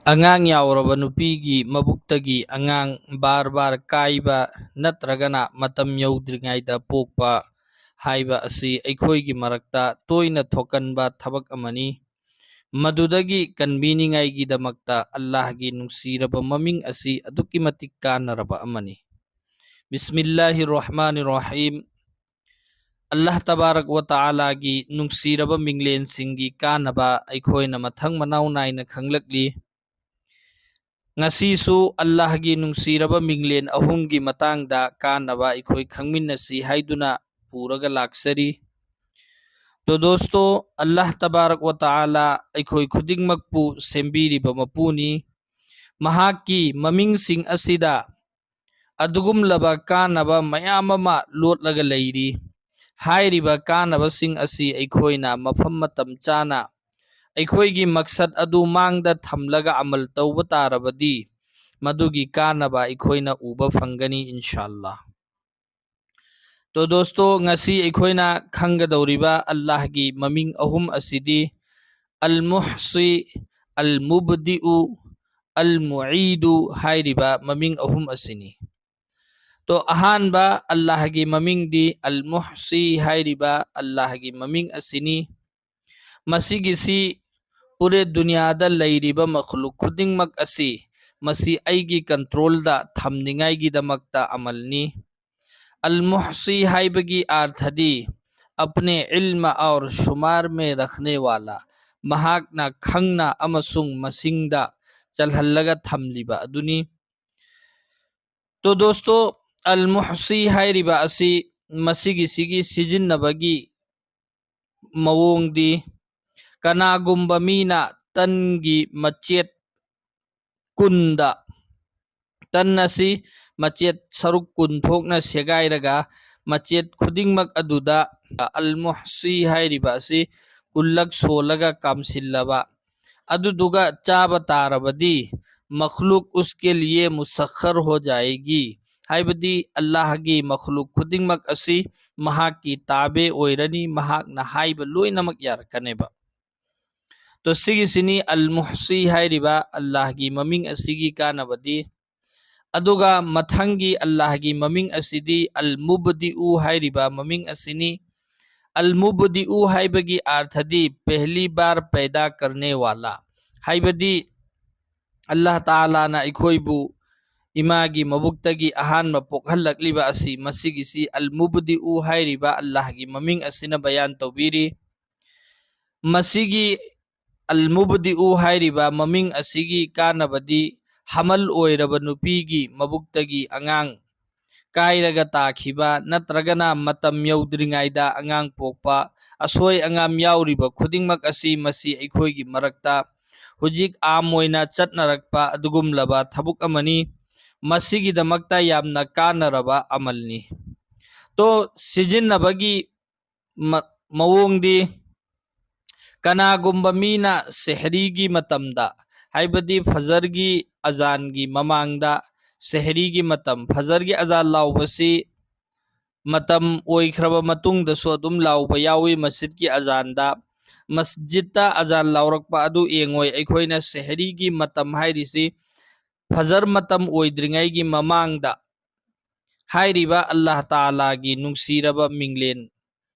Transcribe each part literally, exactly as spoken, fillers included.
ꯑꯉꯥꯡ ꯌꯥꯎꯔꯕ ꯅꯨꯄꯤꯒꯤ ꯃꯕꯨꯛꯇꯒꯤ ꯑꯉꯥꯡ ꯕꯥꯔ ꯕꯥꯔ ꯀꯥꯏꯕ ꯅꯠꯇ꯭ꯔꯒꯅ ꯃꯇꯝ ꯌꯧꯗ꯭ꯔꯤꯉꯩꯗ ꯄꯣꯛꯄ ꯍꯥꯏꯕ ꯑꯁꯤ ꯑꯩꯈꯣꯏꯒꯤ ꯃꯔꯛꯇ ꯇꯣꯏꯅ ꯊꯣꯛꯀꯟꯕ ꯊꯕꯛ ꯑꯃꯅꯤ꯫ ꯃꯗꯨꯗꯒꯤ ꯀꯟꯕꯤꯅꯤꯡꯉꯥꯏꯒꯤꯗꯃꯛꯇ ꯑꯜꯂꯥꯍꯒꯤ ꯅꯨꯡꯁꯤꯔꯕ ꯃꯃꯤꯡ ꯑꯁꯤ ꯑꯗꯨꯛꯀꯤ ꯃꯇꯤꯛ ꯀꯥꯟꯅꯔꯕ ꯑꯃꯅꯤ꯫ ꯕꯤꯁꯃꯤꯜꯂꯥꯍꯤꯔ ꯔꯍꯃꯥꯅꯤꯔ ꯔꯍꯤꯝ꯫ ꯑꯜꯂꯥꯍ ꯇꯕꯥꯔꯛ ꯋ ꯇꯥꯂꯥꯒꯤ ꯅꯨꯡꯁꯤꯔꯕ ꯃꯤꯡꯂꯦꯟꯁꯤꯡꯒꯤ ꯀꯥꯟꯅꯕ ꯑꯩꯈꯣꯏꯅ ꯃꯊꯪ ꯃꯅꯥꯎ ꯅꯥꯏꯅ ꯈꯪꯂꯛꯂꯤ꯫ ꯉꯁꯤꯁꯨ ꯑꯜꯂꯥꯍꯒꯤ ꯅꯨꯡꯁꯤꯔꯕ ꯃꯤꯡꯂꯦꯟ ꯑꯍꯨꯝꯒꯤ ꯃꯇꯥꯡꯗ ꯀꯥꯟꯅꯕ ꯑꯩꯈꯣꯏ ꯈꯪꯃꯤꯟꯅꯁꯤ ꯍꯥꯏꯗꯨꯅ ꯄꯨꯔꯒ ꯂꯥꯛꯆꯔꯤ꯫ ꯇꯣ ꯗꯣꯁꯇꯣ, ꯑꯜꯂꯥꯍ ꯇꯕꯥꯔꯛ ꯋ ꯇꯥꯂꯥ ꯑꯩꯈꯣꯏ ꯈꯨꯗꯤꯡꯃꯛꯄꯨ ꯁꯦꯝꯕꯤꯔꯤꯕ ꯃꯄꯨꯅꯤ꯫ ꯃꯍꯥꯛꯀꯤ ꯃꯃꯤꯡꯁꯤꯡ ꯑꯁꯤꯗ ꯑꯗꯨꯒꯨꯝꯂꯕ ꯀꯥꯟꯅꯕ ꯃꯌꯥꯝ ꯑꯃ ꯂꯣꯠꯂꯒ ꯂꯩꯔꯤ꯫ ꯍꯥꯏꯔꯤꯕ ꯀꯥꯟꯅꯕꯁꯤꯡ ꯑꯁꯤ ꯑꯩꯈꯣꯏꯅ ꯃꯐꯝ ꯃꯇꯝ ꯆꯥꯅ ꯑꯩꯈꯣꯏꯒꯤ ꯃꯛꯁꯠ ꯑꯗꯨ ꯃꯥꯡꯗ ꯊꯝꯂꯒ ꯑꯃꯜ ꯇꯧꯕ ꯇꯥꯔꯕꯗꯤ, ꯃꯗꯨꯒꯤ ꯀꯥꯟꯅꯕ ꯑꯩꯈꯣꯏꯅ ꯎꯕ ꯐꯪꯒꯅꯤ, ꯏꯟꯁꯥꯜꯂꯥ꯫ ꯇꯣ ꯗꯣꯁꯇꯣ, ꯉꯁꯤ ꯑꯩꯈꯣꯏꯅ ꯈꯪꯒꯗꯧꯔꯤꯕ ꯑꯜꯂꯥꯍꯒꯤ ꯃꯃꯤꯡ ꯑꯍꯨꯝ ꯑꯁꯤꯗꯤ ꯑꯜ ꯃꯨꯍꯁꯤ, ꯑꯜ ꯃꯨꯕꯗꯤꯎ, ꯑꯜ ꯃꯨꯏꯗꯨ ꯍꯥꯏꯔꯤꯕ ꯃꯃꯤꯡ ꯑꯍꯨꯝ ꯑꯁꯤꯅꯤ꯫ ꯇꯣ ꯑꯍꯥꯟꯕ ꯑꯜꯂꯥꯍꯒꯤ ꯃꯃꯤꯡꯗꯤ ꯑꯜ ꯃꯨꯍꯁꯤ ꯍꯥꯏꯔꯤꯕ ꯑꯜꯂꯥꯍꯒꯤ ꯃꯃꯤꯡ ꯑꯁꯤꯅꯤ꯫ ꯃꯁꯤꯒꯤꯁꯤ ꯄꯨꯔꯦ ꯗꯨꯅꯤꯌꯥꯗ ꯂꯩꯔꯤꯕ ꯃꯈꯂꯨꯛ ꯈꯨꯗꯤꯡꯃꯛ ꯑꯁꯤ ꯃꯁꯤ ꯑꯩꯒꯤ ꯀꯟꯇ꯭ꯔꯣꯜꯗ ꯊꯝꯅꯤꯡꯉꯥꯏꯒꯤꯗꯃꯛꯇ ꯑꯃꯜꯅꯤ꯫ ꯑꯜ ꯃꯨꯍꯁꯤ ꯍꯥꯏꯕꯒꯤ ꯑꯥꯔꯊꯗꯤ ꯑꯄꯅꯦ ꯏꯜꯃ ꯑꯧꯔ ꯁꯨꯃꯥꯔ ꯃꯦ ꯔꯈꯅꯦ ꯋꯥꯂꯥ, ꯃꯍꯥꯛꯅ ꯈꯪꯅ ꯑꯃꯁꯨꯡ ꯃꯁꯤꯡꯗ ꯆꯜꯍꯜꯂꯒ ꯊꯝꯂꯤꯕ ꯑꯗꯨꯅꯤ꯫ ꯇꯣ ꯗꯣꯁꯇꯣ, ꯑꯜ ꯃꯨꯍꯁꯤ ꯍꯥꯏꯔꯤꯕ ꯑꯁꯤ ꯃꯁꯤꯒꯤꯁꯤꯒꯤ ꯁꯤꯖꯤꯟꯅꯕꯒꯤ ꯃꯑꯣꯡꯗꯤ, ꯀꯅꯥꯒꯨꯝꯕ ꯃꯤꯅ ꯇꯟꯒꯤ ꯃꯆꯦꯠ ꯀꯨꯟꯗ, ꯇꯟ ꯑꯁꯤ ꯃꯆꯦꯠ ꯁꯔꯨꯛ ꯀꯨꯟ ꯊꯣꯛꯅ ꯁꯦꯒꯥꯏꯔꯒ ꯃꯆꯦꯠ ꯈꯨꯗꯤꯡꯃꯛ ꯑꯗꯨꯗ ꯑꯜ ꯃꯨꯍꯁꯤ ꯍꯥꯏꯔꯤꯕ ꯑꯁꯤ ꯀꯨꯜꯂꯛ ꯁꯣꯜꯂꯒ ꯀꯥꯝꯁꯤꯜꯂꯕ, ꯑꯗꯨꯗꯨꯒ ꯆꯥꯕ ꯇꯥꯔꯕꯗꯤ ꯃꯈꯂꯨꯛ ꯎꯁꯀꯦ ꯂꯤꯌꯦ ꯃꯨꯁꯈꯔ ꯍꯣ ꯖꯥꯌꯦꯒꯤ, ꯍꯥꯏꯕꯗꯤ ꯑꯜꯂꯥꯍꯒꯤ ꯃꯈꯂꯨꯛ ꯈꯨꯗꯤꯡꯃꯛ ꯑꯁꯤ ꯃꯍꯥꯛꯀꯤ ꯇꯥꯕꯦ ꯑꯣꯏꯔꯅꯤ, ꯃꯍꯥꯛꯅ ꯍꯥꯏꯕ ꯂꯣꯏꯅꯃꯛ ꯌꯥꯔꯛꯀꯅꯦꯕ꯫ ꯇꯣ ꯁꯤꯒꯤꯁꯤꯅꯤ ꯑꯜ ꯃꯨꯍ꯭ꯁꯤ ꯍꯥꯏꯔꯤꯕ ꯑꯜꯂꯥꯍꯒꯤ ꯃꯃꯤꯡ ꯑꯁꯤꯒꯤ ꯀꯥꯟꯅꯕꯗꯤ꯫ ꯑꯗꯨꯒ ꯃꯊꯪꯒꯤ ꯑꯜꯂꯥꯍꯒꯤ ꯃꯃꯤꯡ ꯑꯁꯤꯗꯤ ꯑꯜ ꯃꯨꯕꯗꯤꯎ ꯍꯥꯏꯔꯤꯕ ꯃꯃꯤꯡ ꯑꯁꯤꯅꯤ꯫ ꯑꯜ ꯃꯨꯕꯗꯤꯎ ꯍꯥꯏꯕꯒꯤ ꯑꯥꯔꯊꯗꯤ ꯄꯦꯍꯂꯤ ꯕꯥꯔ ꯄꯦꯗꯥ ꯀꯔꯅꯦ ꯋꯥꯂꯥ, ꯍꯥꯏꯕꯗꯤ ꯑꯜꯂꯥꯍ ꯇꯥꯂꯥꯅ ꯑꯩꯈꯣꯏꯕꯨ ꯏꯃꯥꯒꯤ ꯃꯕꯨꯛꯇꯒꯤ ꯑꯍꯥꯟꯕ ꯄꯣꯛꯍꯜꯂꯛꯂꯤꯕ ꯑꯁꯤ, ꯃꯁꯤꯒꯤꯁꯤ ꯑꯜ ꯃꯨꯕꯗꯤꯎ ꯍꯥꯏꯔꯤꯕ ꯑꯜꯂꯥꯍꯒꯤ ꯃꯃꯤꯡ ꯑꯁꯤꯅ ꯕꯌꯥꯟ ꯇꯧꯕꯤꯔꯤ꯫ ꯃꯁꯤꯒꯤ ꯑꯜ ꯃꯨꯕꯗꯤꯎ ꯍꯥꯏꯔꯤꯕ ꯃꯃꯤꯡ ꯑꯁꯤꯒꯤ ꯀꯥꯟꯅꯕꯗꯤ ꯍꯃꯜ ꯑꯣꯏꯔꯕ ꯅꯨꯄꯤꯒꯤ ꯃꯕꯨꯛꯇꯒꯤ ꯑꯉꯥꯡ ꯀꯥꯏꯔꯒ ꯇꯥꯈꯤꯕ ꯅꯠꯇ꯭ꯔꯒꯅ ꯃꯇꯝ ꯌꯧꯗ꯭ꯔꯤꯉꯩꯗ ꯑꯉꯥꯡ ꯄꯣꯛꯄ, ꯑꯁꯣꯏ ꯑꯉꯥꯝ ꯌꯥꯎꯔꯤꯕ ꯈꯨꯗꯤꯡꯃꯛ ꯑꯁꯤ ꯃꯁꯤ ꯑꯩꯈꯣꯏꯒꯤ ꯃꯔꯛꯇ ꯍꯧꯖꯤꯛ ꯑꯥꯝ ꯑꯣꯏꯅ ꯆꯠꯅꯔꯛꯄ ꯑꯗꯨꯒꯨꯝꯂꯕ ꯊꯕꯛ ꯑꯃꯅꯤ꯫ ꯃꯁꯤꯒꯤꯗꯃꯛꯇ ꯌꯥꯝꯅ ꯀꯥꯟꯅꯔꯕ ꯑꯃꯜꯅꯤ꯫ ꯇꯣ ꯁꯤꯖꯤꯟꯅꯕꯒꯤ ꯃ-, ꯃꯑꯣꯡꯗꯤ, ꯀꯅꯥꯒꯨꯝꯕ ꯃꯤꯅ ꯁꯦꯍꯔꯤꯒꯤ ꯃꯇꯝꯗ, ꯍꯥꯏꯕꯗꯤ ꯐꯖꯔꯒꯤ ꯑꯖꯥꯟꯒꯤ ꯃꯃꯥꯡꯗ, ꯁꯦꯍꯔꯤꯒꯤ ꯃꯇꯝ, ꯐꯖꯔꯒꯤ ꯑꯖꯥꯟ ꯂꯥꯎꯕꯁꯤ ꯃꯇꯝ ꯑꯣꯏꯈ꯭ꯔꯕ ꯃꯇꯨꯡꯗꯁꯨ ꯑꯗꯨꯝ ꯂꯥꯎꯕ ꯌꯥꯎꯏ ꯃꯁꯖꯤꯗꯀꯤ ꯑꯖꯥꯟꯗ꯫ ꯃꯁꯖꯤꯗꯇ ꯑꯖꯥꯟ ꯂꯥꯎꯔꯛꯄ ꯑꯗꯨ ꯌꯦꯡꯉꯣꯏ꯫ ꯑꯩꯈꯣꯏꯅ ꯁꯦꯍꯔꯤꯒꯤ ꯃꯇꯝ ꯍꯥꯏꯔꯤꯁꯤ ꯐꯖꯔ ꯃꯇꯝ ꯑꯣꯏꯗ꯭ꯔꯤꯉꯩꯒꯤ ꯃꯃꯥꯡꯗ ꯍꯥꯏꯔꯤꯕ ꯑꯜꯂꯥꯍ ꯇꯥꯂꯥꯒꯤ ꯅꯨꯡꯁꯤꯔꯕ ꯃꯤꯡꯂꯦꯟ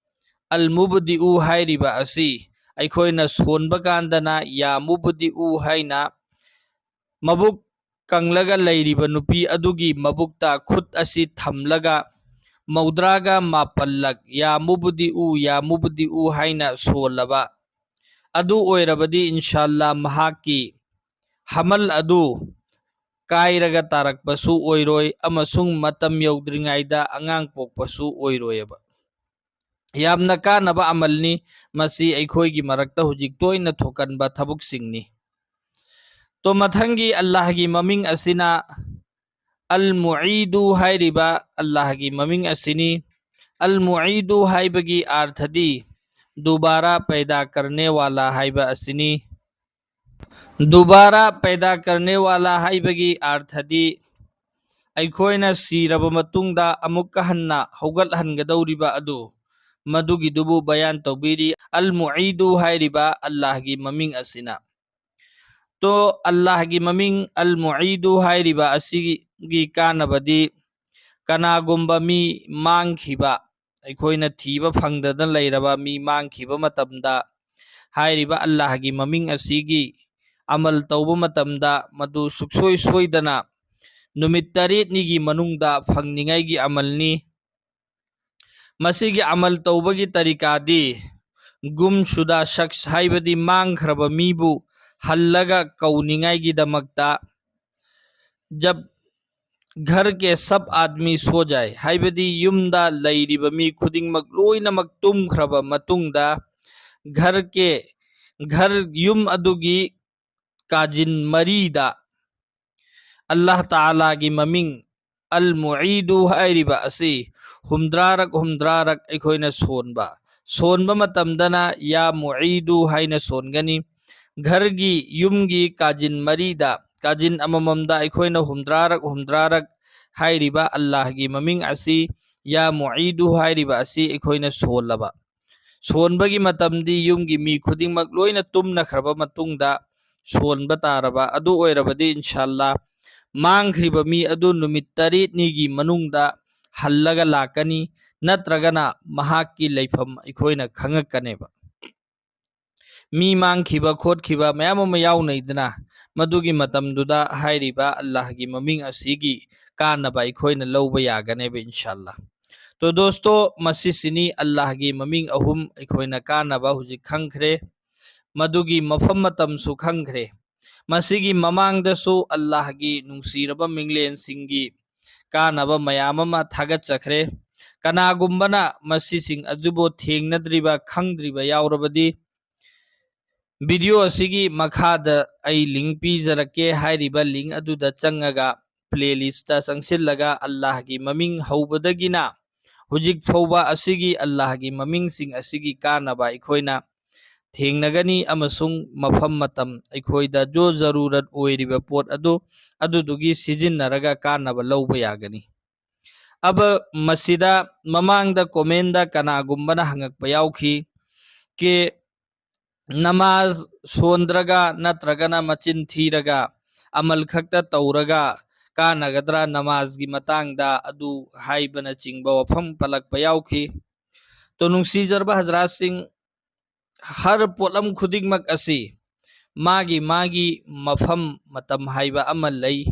ꯑꯜ ꯃꯨꯕꯗꯤꯎ ꯍꯥꯏꯔꯤꯕ ꯑꯁꯤ ꯑꯩꯈꯣꯏꯅ ꯁꯣꯟꯕ ꯀꯥꯟꯗꯅ ꯌꯥ ꯃꯨꯕꯗꯤꯎ ꯍꯥꯏꯅ ꯃꯕꯨꯛ ꯀꯪꯂꯒ ꯂꯩꯔꯤꯕ ꯅꯨꯄꯤ ꯑꯗꯨꯒꯤ ꯃꯕꯨꯛꯇ ꯈꯨꯠ ꯑꯁꯤ ꯊꯝꯂꯒ ꯃꯧꯗ꯭ꯔꯥꯒ ꯃꯥꯄꯜꯂꯛ ꯌꯥ ꯃꯨꯕꯗꯤꯎ, ꯌꯥ ꯃꯨꯕꯗꯤꯎ ꯍꯥꯏꯅ ꯁꯣꯜꯂꯕ ꯑꯗꯨ ꯑꯣꯏꯔꯕꯗꯤ ꯏꯟꯁꯥꯜꯂꯥ ꯃꯍꯥꯛꯀꯤ ꯍꯃꯜ ꯑꯗꯨ ꯀꯥꯏꯔꯒ ꯇꯥꯔꯛꯄꯁꯨ ꯑꯣꯏꯔꯣꯏ ꯑꯃꯁꯨꯡ ꯃꯇꯝ ꯌꯧꯗ꯭ꯔꯤꯉꯩꯗ ꯑꯉꯥꯡ ꯄꯣꯛꯄꯁꯨ ꯑꯣꯏꯔꯣꯏꯕ꯫ ꯌꯥꯝꯅ ꯀꯥꯟꯅꯕ ꯑꯃꯜꯅꯤ꯫ ꯃꯁꯤ ꯑꯩꯈꯣꯏꯒꯤ ꯃꯔꯛꯇ ꯍꯧꯖꯤꯛ ꯇꯣꯏꯅ ꯊꯣꯛꯀꯟꯕ ꯊꯕꯛꯁꯤꯡꯅꯤ꯫ ꯇꯣ ꯃꯊꯪꯒꯤ ꯑꯜꯂꯥꯍꯒꯤ ꯃꯃꯤꯡ ꯑꯁꯤꯅ ꯑꯜ ꯃꯨꯏꯗꯨ ꯍꯥꯏꯔꯤꯕ ꯑꯜꯂꯥꯍꯒꯤ ꯃꯃꯤꯡ ꯑꯁꯤꯅꯤ꯫ ꯑꯜ ꯃꯨꯏꯗꯨ ꯍꯥꯏꯕꯒꯤ ꯑꯥꯔꯊꯗꯤ ꯗꯨꯕꯥꯔꯥ ꯄꯩꯗꯥ ꯀꯔꯅꯦ ꯋꯥꯂꯥ ꯍꯥꯏꯕ ꯑꯁꯤꯅꯤ꯫ ꯗꯨꯕꯥꯔꯥ ꯄꯩꯗꯥ ꯀꯔꯅꯦ ꯋꯥꯂꯥ ꯍꯥꯏꯕꯒꯤ ꯑꯥꯔꯊꯗꯤ ꯑꯩꯈꯣꯏꯅ ꯁꯤꯔꯕ ꯃꯇꯨꯡꯗ ꯑꯃꯨꯛꯀ ꯍꯟꯅ ꯍꯧꯒꯠꯍꯟꯒꯗꯧꯔꯤꯕ ꯑꯗꯨ ꯃꯗꯨꯒꯤꯗꯨꯕꯨ ꯕꯌꯥꯟ ꯇꯧꯕꯤꯔꯤ꯫ ꯑꯜ ꯃꯨꯏꯗꯨ ꯍꯥꯏꯔꯤꯕ ꯑꯜꯂꯥꯍꯒꯤ ꯃꯃꯤꯡ ꯑꯁꯤꯅ꯫ ꯇꯣ, ꯑꯜꯂꯥꯍꯒꯤ ꯃꯃꯤꯡ ꯑꯜ ꯃꯨꯏꯗꯨ ꯍꯥꯏꯔꯤꯕ ꯑꯁꯤꯒꯤ ꯀꯥꯟꯅꯕꯗꯤ, ꯀꯅꯥꯒꯨꯝꯕ ꯃꯤ ꯃꯥꯡꯈꯤꯕ, ꯑꯩꯈꯣꯏꯅ ꯊꯤꯕ ꯐꯪꯗꯗꯅ ꯂꯩꯔꯕ ꯃꯤ ꯃꯥꯡꯈꯤꯕ ꯃꯇꯝꯗ, ꯍꯥꯏꯔꯤꯕ ꯑꯜꯂꯥꯍꯒꯤ ꯃꯃꯤꯡ ꯑꯁꯤꯒꯤ ꯑꯃꯜ ꯇꯧꯕ ꯃꯇꯝꯗ, ꯃꯗꯨ ꯁꯨꯛꯁꯣꯏ ꯁꯣꯏꯗꯅ ꯅꯨꯃꯤꯠ ꯇꯔꯦꯠꯅꯤꯒꯤ ꯃꯅꯨꯡꯗ ꯐꯪꯅꯤꯡꯉꯥꯏꯒꯤ ꯑꯃꯜꯅꯤ꯫ ꯃꯁꯤꯒꯤ ꯑꯃꯜ ꯇꯧꯕꯒꯤ ꯇꯔꯤꯀꯥꯗꯤ, ꯒꯨꯝ ꯁꯨꯗꯥ ꯁꯈꯁ ꯍꯥꯏꯕꯗꯤ ꯃꯥꯡꯈ꯭ꯔꯕ ꯃꯤꯕꯨ ꯍꯜꯂꯒ ꯀꯧꯅꯤꯡꯉꯥꯏꯒꯤꯗꯃꯛꯇ, ꯖꯕ ꯘꯔ ꯀꯦ ꯁꯕ ꯑꯥꯗꯃꯤ ꯁꯣ ꯖꯥꯏ, ꯍꯥꯏꯕꯗꯤ ꯌꯨꯝꯗ ꯂꯩꯔꯤꯕ ꯃꯤ ꯈꯨꯗꯤꯡꯃꯛ ꯂꯣꯏꯅꯃꯛ ꯇꯨꯝꯈ꯭ꯔꯕ ꯃꯇꯨꯡꯗ, ꯘꯔ ꯀꯦ, ꯘꯔ, ꯌꯨꯝ ꯑꯗꯨꯒꯤ ꯀꯥꯖꯤꯟ ꯃꯔꯤꯗ ꯑꯜꯂꯥꯍ ꯇꯥꯂꯥꯒꯤ ꯃꯃꯤꯡ ꯑꯜ ꯃꯨꯏꯗꯨ ꯍꯥꯏꯔꯤꯕ ꯑꯁꯤ ꯍꯨꯝꯗ꯭ꯔꯥꯔꯛ ꯍꯨꯝꯗ꯭ꯔꯥꯔꯛ ꯑꯩꯈꯣꯏꯅ ꯁꯣꯟꯕ꯫ ꯁꯣꯟꯕ ꯃꯇꯝꯗꯅ ꯌꯥ ꯃꯨꯏꯗꯨ ꯍꯥꯏꯅ ꯁꯣꯟꯒꯅꯤ꯫ ꯘꯔꯒꯤ, ꯌꯨꯝꯒꯤ ꯀꯥꯖꯤꯟ ꯃꯔꯤꯗ, ꯀꯥꯖꯤꯟ ꯑꯃꯃꯝꯗ ꯑꯩꯈꯣꯏꯅ ꯍꯨꯝꯗ꯭ꯔꯥꯔꯛ ꯍꯨꯝꯗ꯭ꯔꯥꯔꯛ ꯍꯥꯏꯔꯤꯕ ꯑꯜꯂꯥꯍꯒꯤ ꯃꯃꯤꯡ ꯑꯁꯤ, ꯌꯥ ꯃꯨꯏꯗꯨ ꯍꯥꯏꯔꯤꯕ ꯑꯁꯤ ꯑꯩꯈꯣꯏꯅ ꯁꯣꯜꯂꯕ꯫ ꯁꯣꯟꯕꯒꯤ ꯃꯇꯝꯗꯤ ꯌꯨꯝꯒꯤ ꯃꯤ ꯈꯨꯗꯤꯡꯃꯛ ꯂꯣꯏꯅ ꯇꯨꯝꯅꯈ꯭ꯔꯕ ꯃꯇꯨꯡꯗ ꯁꯣꯟꯕ ꯇꯥꯔꯕ꯫ ꯑꯗꯨ ꯑꯣꯏꯔꯕꯗꯤ, ꯏꯟꯁꯥꯜꯂꯥ, ꯃꯥꯡꯈ꯭ꯔꯤꯕ ꯃꯤ ꯑꯗꯨ ꯅꯨꯃꯤꯠ ꯇꯔꯦꯠꯅꯤꯒꯤ ꯃꯅꯨꯡꯗ ꯍꯜꯂꯒ ꯂꯥꯛꯀꯅꯤ, ꯅꯠꯇ꯭ꯔꯒꯅ ꯃꯍꯥꯛꯀꯤ ꯂꯩꯐꯝ ꯑꯩꯈꯣꯏꯅ ꯈꯪꯉꯛꯀꯅꯦꯕ꯫ ꯃꯤ ꯃꯥꯡꯈꯤꯕ ꯈꯣꯠꯈꯤꯕ ꯃꯌꯥꯝ ꯑꯃ ꯌꯥꯎꯅꯩꯗꯅ, ꯃꯗꯨꯒꯤ ꯃꯇꯝꯗꯨꯗ ꯍꯥꯏꯔꯤꯕ ꯑꯜꯂꯥꯍꯒꯤ ꯃꯃꯤꯡ ꯑꯁꯤꯒꯤ ꯀꯥꯟꯅꯕ ꯑꯩꯈꯣꯏꯅ ꯂꯧꯕ ꯌꯥꯒꯅꯦꯕ, ꯏꯟꯁꯥꯜꯂꯥ꯫ ꯇꯣ ꯗꯣꯁꯇꯣ, ꯃꯁꯤꯁꯤꯅꯤ ꯑꯜꯂꯥꯍꯒꯤ ꯃꯃꯤꯡ ꯑꯍꯨꯝ ꯑꯩꯈꯣꯏꯅ ꯀꯥꯟꯅꯕ ꯍꯧꯖꯤꯛ ꯈꯪꯈ꯭ꯔꯦ, ꯃꯗꯨꯒꯤ ꯃꯐꯝ ꯃꯇꯝꯁꯨ ꯈꯪꯈ꯭ꯔꯦ꯫ ꯃꯁꯤꯒꯤ ꯃꯃꯥꯡꯗꯁꯨ ꯑꯜꯂꯥꯍꯒꯤ ꯅꯨꯡꯁꯤꯔꯕ ꯃꯤꯡꯂꯦꯟꯁꯤꯡꯒꯤ ꯀꯥꯟꯅꯕ ꯃꯌꯥꯝ ꯑꯃ ꯊꯥꯒꯠꯆꯈ꯭ꯔꯦ꯫ ꯀꯅꯥꯒꯨꯝꯕꯅ ꯃꯁꯤꯁꯤꯡ ꯑꯗꯨꯕꯨ ꯊꯦꯡꯅꯗ꯭ꯔꯤꯕ, ꯈꯪꯗ꯭ꯔꯤꯕ ꯌꯥꯎꯔꯕꯗꯤ, ꯚꯤꯗꯤꯑꯣ ꯑꯁꯤꯒꯤ ꯃꯈꯥꯗ ꯑꯩ ꯂꯤꯡ ꯄꯤꯖꯔꯛꯀꯦ꯫ ꯍꯥꯏꯔꯤꯕ ꯂꯤꯡ ꯑꯗꯨꯗ ꯆꯪꯉꯒ ꯄ꯭ꯂꯦꯂꯤꯁꯇ ꯆꯪꯁꯤꯜꯂꯒ ꯑꯜꯂꯥꯍꯒꯤ ꯃꯃꯤꯡ ꯍꯧꯕꯗꯒꯤꯅ ꯍꯧꯖꯤꯛ ꯐꯥꯎꯕ ꯑꯁꯤꯒꯤ ꯑꯜꯂꯥꯍꯒꯤ ꯃꯃꯤꯡꯁꯤꯡ ꯑꯁꯤꯒꯤ ꯀꯥꯟꯅꯕ ꯑꯩꯈꯣꯏꯅ ꯊꯦꯡꯅꯒꯅꯤ, ꯑꯃꯁꯨꯡ ꯃꯐꯝ ꯃꯇꯝ ꯑꯩꯈꯣꯏꯗ ꯖꯣ ꯖꯔꯨꯔꯠ ꯑꯣꯏꯔꯤꯕ ꯄꯣꯠ ꯑꯗꯨ, ꯑꯗꯨꯗꯨꯒꯤ ꯁꯤꯖꯤꯟꯅꯔꯒ ꯀꯥꯟꯅꯕ ꯂꯧꯕ ꯌꯥꯒꯅꯤ꯫ ꯑꯕ ꯃꯁꯤꯗ ꯃꯃꯥꯡꯗ comment ꯀꯅꯥꯒꯨꯝꯕꯅ ꯍꯪꯉꯛꯄ ꯌꯥꯎꯈꯤ, ꯀꯦ ꯅꯃꯥꯖ ꯁꯣꯟꯗ꯭ꯔꯒ ꯅꯠꯇ꯭ꯔꯒꯅ ꯃꯆꯤꯟ ꯊꯤꯔꯒ ꯑꯃꯜ ꯈꯛꯇ ꯇꯧꯔꯒ ꯀꯥꯟꯅꯒꯗ꯭ꯔꯥ ꯅꯃꯥꯖꯒꯤ ꯃꯇꯥꯡꯗ ꯑꯗꯨ ꯍꯥꯏꯕꯅꯆꯤꯡꯕ ꯋꯥꯐꯝ ꯄꯜꯂꯛꯄ ꯌꯥꯎꯈꯤ꯫ ꯇꯣ ꯅꯨꯡꯁꯤꯖꯔꯕ ꯍꯖꯔꯥꯠꯁꯤꯡ, ꯍꯔ ꯄꯣꯠꯂꯝ ꯈꯨꯗꯤꯡꯃꯛ ꯑꯁꯤ ꯃꯥꯒꯤ ꯃꯥꯒꯤ ꯃꯐꯝ ꯃꯇꯝ ꯍꯥꯏꯕ ꯑꯃ ꯂꯩ꯫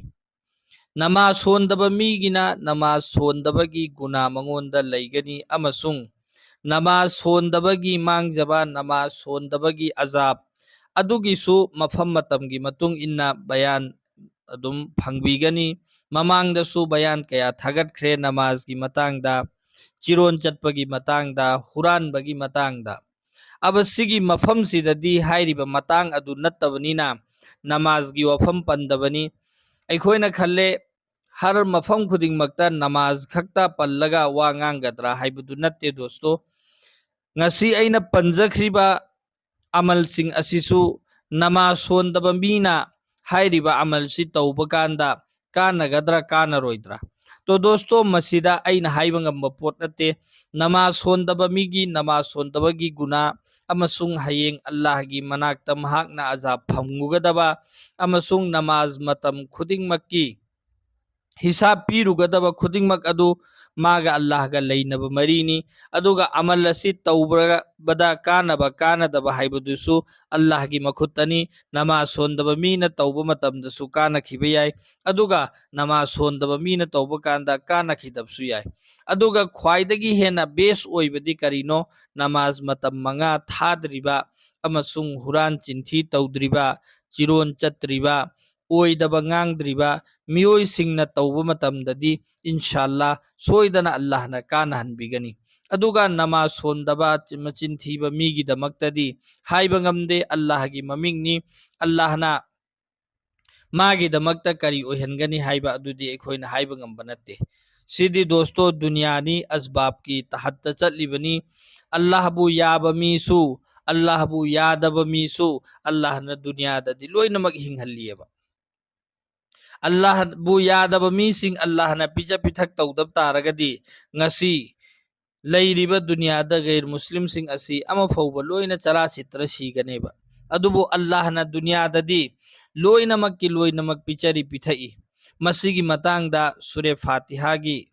ꯅꯃꯥꯖ ꯁꯣꯟꯗꯕ ꯃꯤꯒꯤꯅ ꯅꯃꯥꯖ ꯁꯣꯟꯗꯕꯒꯤ ꯒꯨꯅꯥ ꯃꯉꯣꯟꯗ ꯂꯩꯒꯅꯤ ꯑꯃꯁꯨꯡ ꯅꯃꯥꯖ ꯁꯣꯟꯗꯕꯒꯤ ꯃꯥꯡꯖꯕ, ꯅꯃꯥꯖ ꯁꯣꯟꯗꯕꯒꯤ ꯑꯖꯥꯕ ꯑꯗꯨꯒꯤꯁꯨ ꯃꯐꯝ ꯃꯇꯝꯒꯤ ꯃꯇꯨꯡ ꯏꯟꯅ ꯕꯌꯥꯟ ꯑꯗꯨꯝ ꯐꯪꯕꯤꯒꯅꯤ꯫ ꯃꯃꯥꯡꯗꯁꯨ ꯕꯌꯥꯟ ꯀꯌꯥ ꯊꯥꯒꯠꯈ꯭ꯔꯦ ꯅꯃꯥꯖꯒꯤ ꯃꯇꯥꯡꯗ, ꯆꯤꯔꯣꯟ ꯆꯠꯄꯒꯤ ꯃꯇꯥꯡꯗ, ꯍꯨꯔꯥꯟꯕꯒꯤ ꯃꯇꯥꯡꯗ꯫ ꯑꯕ ꯁꯤꯒꯤ ꯃꯐꯝꯁꯤꯗꯗꯤ ꯍꯥꯏꯔꯤꯕ ꯃꯇꯥꯡ ꯑꯗꯨ ꯅꯠꯇꯕꯅꯤꯅ ꯅꯃꯥꯖꯒꯤ ꯋꯥꯐꯝ ꯄꯟꯗꯕꯅꯤ꯫ ꯑꯩꯈꯣꯏꯅ ꯈꯜꯂꯦ ꯍꯔ ꯃꯐꯝ ꯈꯨꯗꯤꯡꯃꯛꯇ ꯅꯃꯥꯖ ꯈꯛꯇ ꯄꯜꯂꯒ ꯋꯥ ꯉꯥꯡꯒꯗ꯭ꯔꯥ ꯍꯥꯏꯕꯗꯨ ꯅꯠꯇꯦ ꯗꯣꯁꯇꯣ꯫ ꯉꯁꯤ ꯑꯩꯅ ꯄꯟꯖꯈ꯭ꯔꯤꯕ ꯑꯃꯜꯁꯤꯡ ꯑꯁꯤꯁꯨ ꯅꯃꯥꯖ ꯁꯣꯟꯗꯕ ꯃꯤꯅ ꯍꯥꯏꯔꯤꯕ ꯑꯃꯜꯁꯤ ꯇꯧꯕ ꯀꯥꯟꯗ ꯀꯥꯟꯅꯒꯗ꯭ꯔꯥ ꯀꯥꯟꯅꯔꯣꯏꯗ꯭ꯔꯥ? ꯇꯣ ꯗꯣꯁꯇꯣ, ꯃꯁꯤꯗ ꯑꯩꯅ ꯍꯥꯏꯕ ꯉꯝꯕ ꯄꯣꯠ ꯅꯠꯇꯦ꯫ ꯅꯃꯥꯖ ꯁꯣꯟꯗꯕ ꯃꯤꯒꯤ ꯅꯃꯥꯖ ꯁꯣꯟꯗꯕꯒꯤ ꯒꯨꯅꯥ ꯑꯃꯁꯨꯡ ꯍꯌꯦꯡ ꯑꯜꯂꯥꯍꯒꯤ ꯃꯅꯥꯛꯇ ꯃꯍꯥꯛꯅ ꯑꯖꯥꯕ ꯐꯪꯉꯨꯒꯗꯕ ꯑꯃꯁꯨꯡ ꯅꯃꯥꯖ ꯃꯇꯝ ꯈꯨꯗꯤꯡꯃꯛꯀꯤ ꯍꯤꯁꯥꯕ ꯄꯤꯔꯨꯒꯗꯕ ꯈꯨꯗꯤꯡꯃꯛ ꯑꯗꯨ ꯃꯥꯒ ꯑꯜꯂꯥꯍꯒ ꯂꯩꯅꯕ ꯃꯔꯤꯅꯤ꯫ ꯑꯗꯨꯒ ꯑꯃꯜ ꯑꯁꯤ ꯇꯧꯕꯗ ꯀꯥꯟꯅꯕ ꯀꯥꯟꯅꯗꯕ ꯍꯥꯏꯕꯗꯨꯁꯨ ꯑꯜꯂꯥꯍꯒꯤ ꯃꯈꯨꯠꯇꯅꯤ꯫ ꯅꯃꯥꯖ ꯁꯣꯟꯗꯕ ꯃꯤꯅ ꯇꯧꯕ ꯃꯇꯝꯗꯁꯨ ꯀꯥꯟꯅꯈꯤꯕ ꯌꯥꯏ, ꯑꯗꯨꯒ ꯅꯃꯥꯖ ꯁꯣꯟꯗꯕ ꯃꯤꯅ ꯇꯧꯕ ꯀꯥꯟꯗ ꯀꯥꯟꯅꯈꯤꯗꯕꯁꯨ ꯌꯥꯏ꯫ ꯑꯗꯨꯒ ꯈ꯭ꯋꯥꯏꯗꯒꯤ ꯍꯦꯟꯅ best ꯑꯣꯏꯕꯗꯤ ꯀꯔꯤꯅꯣ? ꯅꯃꯥꯖ ꯃꯇꯝ ꯃꯉꯥ ꯊꯥꯗ꯭ꯔꯤꯕ ꯑꯃꯁꯨꯡ ꯍꯨꯔꯥꯟ ꯆꯤꯟꯊꯤ ꯇꯧꯗ꯭ꯔꯤꯕ, ꯆꯤꯔꯣꯟ ꯆꯠꯇ꯭ꯔꯤꯕ, ꯑꯣꯏꯗꯕ ꯉꯥꯡꯗ꯭ꯔꯤꯕ ꯃꯤꯑꯣꯏꯁꯤꯡꯅ ꯇꯧꯕ ꯃꯇꯝꯗꯗꯤ ꯏꯟꯁꯥꯜꯂꯥ ꯁꯣꯏꯗꯅ ꯑꯜꯂꯥꯍꯅ ꯀꯥꯟꯅꯍꯟꯕꯤꯒꯅꯤ꯫ ꯑꯗꯨꯒ ꯅꯃꯥꯖ ꯁꯣꯟꯗꯕ, ꯆꯤ-, ꯃꯆꯤꯟ ꯊꯤꯕ ꯃꯤꯒꯤꯗꯃꯛꯇꯗꯤ ꯍꯥꯏꯕ ꯉꯝꯗꯦ, ꯑꯜꯂꯥꯍꯒꯤ ꯃꯃꯤꯡꯅꯤ, ꯑꯜꯂꯥꯍꯅ ꯃꯥꯒꯤꯗꯃꯛꯇ ꯀꯔꯤ ꯑꯣꯏꯍꯟꯒꯅꯤ ꯍꯥꯏꯕ ꯑꯗꯨꯗꯤ ꯑꯩꯈꯣꯏꯅ ꯍꯥꯏꯕ ꯉꯝꯕ ꯅꯠꯇꯦ꯫ ꯁꯤꯗꯤ ꯗꯣꯁꯇꯣ ꯗꯨꯅꯤꯌꯥꯅꯤ, ꯑꯁꯕꯥꯕꯀꯤ ꯇꯍꯠꯇ ꯆꯠꯂꯤꯕꯅꯤ꯫ ꯑꯜꯂꯥꯍꯕꯨ ꯌꯥꯕ ꯃꯤꯁꯨ, ꯑꯜꯂꯥꯍꯕꯨ ꯌꯥꯗꯕ ꯃꯤꯁꯨ ꯑꯜꯂꯥꯍꯅ ꯗꯨꯅꯤꯌꯥꯗꯗꯤ ꯂꯣꯏꯅꯃꯛ ꯍꯤꯡꯍꯜꯂꯤꯑꯕ꯫ ꯑꯜꯂꯥꯍꯕꯨ ꯌꯥꯗꯕ ꯃꯤꯁꯤꯡ ꯑꯜꯂꯥꯍꯅ ꯄꯤꯖ ꯄꯤꯊꯛ ꯇꯧꯗꯕ ꯇꯥꯔꯒꯗꯤ ꯉꯁꯤ ꯂꯩꯔꯤꯕ ꯗꯨꯅꯤꯌꯥꯗ ꯒꯩꯔ ꯃꯨꯁꯂꯤꯝꯁꯤꯡ ꯑꯁꯤ ꯑꯃꯐꯥꯎꯕ ꯂꯣꯏꯅ ꯆꯔꯥ ꯁꯤꯠꯇ꯭ꯔ ꯁꯤꯒꯅꯦꯕ꯫ ꯑꯗꯨꯕꯨ ꯑꯜꯂꯥꯍꯅ ꯗꯨꯅꯤꯌꯥꯗꯗꯤ ꯂꯣꯏꯅꯃꯛꯀꯤ ꯂꯣꯏꯅꯃꯛ ꯄꯤꯖꯔꯤ ꯄꯤꯊꯛꯏ꯫ ꯃꯁꯤꯒꯤ ꯃꯇꯥꯡꯗ ꯁꯨꯔꯦ ꯐꯥꯇꯤꯍꯥꯒꯤ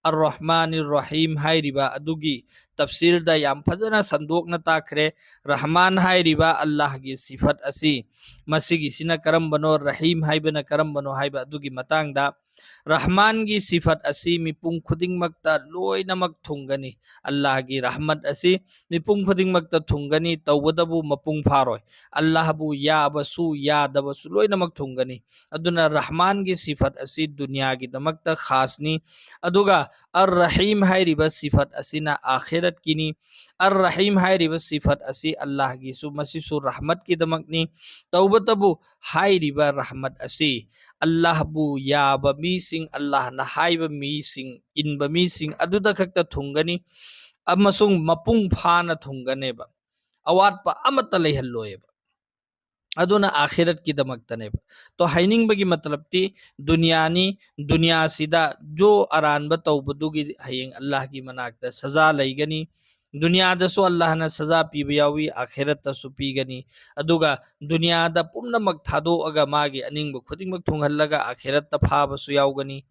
ꯑꯔ ꯔꯍꯃꯥꯅꯤꯔ ꯔꯍꯤꯝ ꯍꯥꯏꯔꯤꯕ ꯑꯗꯨꯒꯤ ꯇꯐꯁꯤꯔꯗ ꯌꯥꯝ ꯐꯖꯅ ꯁꯟꯗꯣꯛꯅ ꯇꯥꯛꯈ꯭ꯔꯦ꯫ ꯔꯍꯃꯥꯟ ꯍꯥꯏꯔꯤꯕ ꯑꯜꯂꯥꯍꯒꯤ ꯁꯤꯐꯠ ꯑꯁꯤ, ꯃꯁꯤꯒꯤꯁꯤꯅ ꯀꯔꯝꯕꯅꯣ, ꯔꯍꯤꯝ ꯍꯥꯏꯕꯅ ꯀꯔꯝꯕꯅꯣ ꯍꯥꯏꯕ ꯑꯗꯨꯒꯤ ꯃꯇꯥꯡꯗ, ꯔꯍꯃꯥꯟꯒꯤ ꯁꯤꯐꯠ ꯑꯁꯤ ꯃꯤꯄꯨꯝ ꯈꯨꯗꯤꯡꯃꯛꯇ ꯂꯣꯏꯅꯃꯛ ꯊꯨꯡꯒꯅꯤ꯫ ꯑꯜꯂꯥꯍꯒꯤ ꯔꯍꯃꯠ ꯑꯁꯤ ꯃꯤꯄꯨꯝ ꯈꯨꯗꯤꯡꯃꯛꯇ ꯊꯨꯡꯒꯅꯤ, ꯇꯧꯕꯇꯕꯨ ꯃꯄꯨꯡ ꯐꯥꯔꯣꯏ꯫ ꯑꯜꯂꯥꯍꯕꯨ ꯌꯥꯕꯁꯨ ꯌꯥꯗꯕꯁꯨ ꯂꯣꯏꯅꯃꯛ ꯊꯨꯡꯒꯅꯤ꯫ ꯑꯗꯨꯅ ꯔꯍꯃꯥꯟꯒꯤ ꯁꯤꯐꯠ ꯑꯁꯤ ꯗꯨꯅꯤꯌꯥꯒꯤꯗꯃꯛꯇ ꯈꯥꯁꯅꯤ꯫ ꯑꯗꯨꯒ ꯑꯔ ꯔꯍꯤꯝ ꯍꯥꯏꯔꯤꯕ ꯁꯤꯐꯠ ꯑꯁꯤꯅ ꯑꯥꯈꯤꯔꯠꯀꯤꯅꯤ꯫ ꯑꯔ ꯔꯍꯤꯝ ꯍꯥꯏꯔꯤꯕ ꯁꯤꯐꯠ ꯑꯁꯤ ꯑꯜꯂꯥꯍꯒꯤꯁꯨ, ꯃꯁꯤꯁꯨ ꯔꯍꯃꯠꯀꯤꯗꯃꯛꯅꯤ꯫ ꯇꯧꯕꯇꯕꯨ ꯍꯥꯏꯔꯤꯕ ꯔꯍꯃꯠ ꯑꯁꯤ ꯑꯜꯂꯥꯍꯕꯨ ꯌꯥꯕ ꯃꯤꯁꯤꯡ, ꯑꯜꯂꯥꯍꯅ ꯍꯥꯏꯕ ꯃꯤꯁꯤꯡ, ꯏꯟꯕ ꯃꯤꯁꯤꯡ ꯑꯗꯨꯗ ꯈꯛꯇ ꯊꯨꯡꯒꯅꯤ ꯑꯃꯁꯨꯡ ꯃꯄꯨꯡ ꯐꯥꯅ ꯊꯨꯡꯒꯅꯦꯕ꯫ ꯑꯋꯥꯠꯄ ꯑꯃꯠꯇ ꯂꯩꯍꯜꯂꯣꯏꯕ꯫ ꯑꯗꯨꯅ ꯑꯥꯈꯤꯔꯠꯀꯤꯗꯃꯛꯇꯅꯦꯕ꯫ ꯇꯣ, ꯍꯥꯏꯅꯤꯡꯕꯒꯤ ꯃꯇꯂꯕꯇꯤ ꯗꯨꯅꯤꯌꯥꯅꯤ, ꯗꯨꯅꯤꯌꯥꯁꯤꯗ ꯖꯣ ꯑꯔꯥꯟꯕ ꯇꯧꯕꯗꯨꯒꯤ ꯍꯌꯦꯡ ꯑꯜꯂꯥꯍꯒꯤ ꯃꯅꯥꯛꯇ ꯁꯖꯥ ꯂꯩꯒꯅꯤ꯫ ꯗꯨꯅꯤꯌꯥꯗꯁꯨ ꯑꯜꯂꯥꯍꯅ ꯁꯖꯥ ꯄꯤꯕ ꯌꯥꯎꯏ, ꯑꯥꯈꯤꯔꯠꯇꯁꯨ ꯄꯤꯒꯅꯤ꯫ ꯑꯗꯨꯒ ꯗꯨꯅꯤꯌꯥꯗ ꯄꯨꯝꯅꯃꯛ ꯊꯥꯗꯣꯛꯑꯒ ꯃꯥꯒꯤ ꯑꯅꯤꯡꯕ ꯈꯨꯗꯤꯡꯃꯛ ꯊꯨꯡꯍꯜꯂꯒ ꯑꯥꯈꯤꯔꯠꯇ ꯐꯥꯕꯁꯨ ꯌꯥꯎꯒꯅꯤ꯫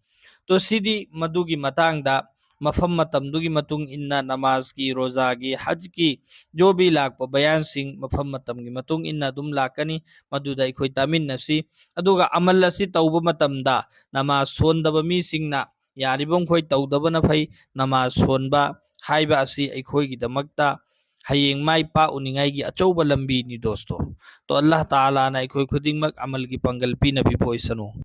ꯇꯣ, ꯁꯤꯗꯤ ꯃꯗꯨꯒꯤ ꯃꯇꯥꯡꯗ ꯃꯐꯝ ꯃꯇꯝꯗꯨꯒꯤ ꯃꯇꯨꯡ ꯏꯟꯅ ꯅꯃꯥꯖꯀꯤ, ꯔꯣꯖꯥꯒꯤ, ꯍꯖꯀꯤ ꯖꯣꯕꯤ ꯂꯥꯛꯄ ꯕꯌꯥꯟꯁꯤꯡ ꯃꯐꯝ ꯃꯇꯝꯒꯤ ꯃꯇꯨꯡ ꯏꯟꯅ ꯑꯗꯨꯝ ꯂꯥꯛꯀꯅꯤ꯫ ꯃꯗꯨꯗ ꯑꯩꯈꯣꯏ ꯇꯥꯃꯤꯟꯅꯁꯤ꯫ ꯑꯗꯨꯒ ꯑꯃꯜ ꯑꯁꯤ ꯇꯧꯕ ꯃꯇꯝꯗ ꯅꯃꯥꯖ ꯁꯣꯟꯗꯕ ꯃꯤꯁꯤꯡꯅ ꯌꯥꯔꯤꯕ ꯃꯈꯩ ꯇꯧꯗꯕꯅ ꯐꯩ꯫ ꯅꯃꯥꯖ ꯁꯣꯟꯕ ꯍꯥꯏꯕ ꯑꯁꯤ ꯑꯩꯈꯣꯏꯒꯤꯗꯃꯛꯇ ꯍꯌꯦꯡ ꯃꯥꯏ ꯄꯥꯛꯎꯅꯤꯡꯉꯥꯏꯒꯤ ꯑꯆꯧꯕ ꯂꯝꯕꯤꯅꯤ ꯗꯣꯁꯇꯣ꯫ ꯇꯣ, ꯑꯜꯂꯥꯍ ꯇꯥꯂꯥꯅ ꯑꯩꯈꯣꯏ ꯈꯨꯗꯤꯡꯃꯛ ꯑꯃꯜꯒꯤ ꯄꯥꯡꯒꯜ ꯄꯤꯅꯕꯤꯕ ꯑꯣꯏꯁꯅꯨ꯫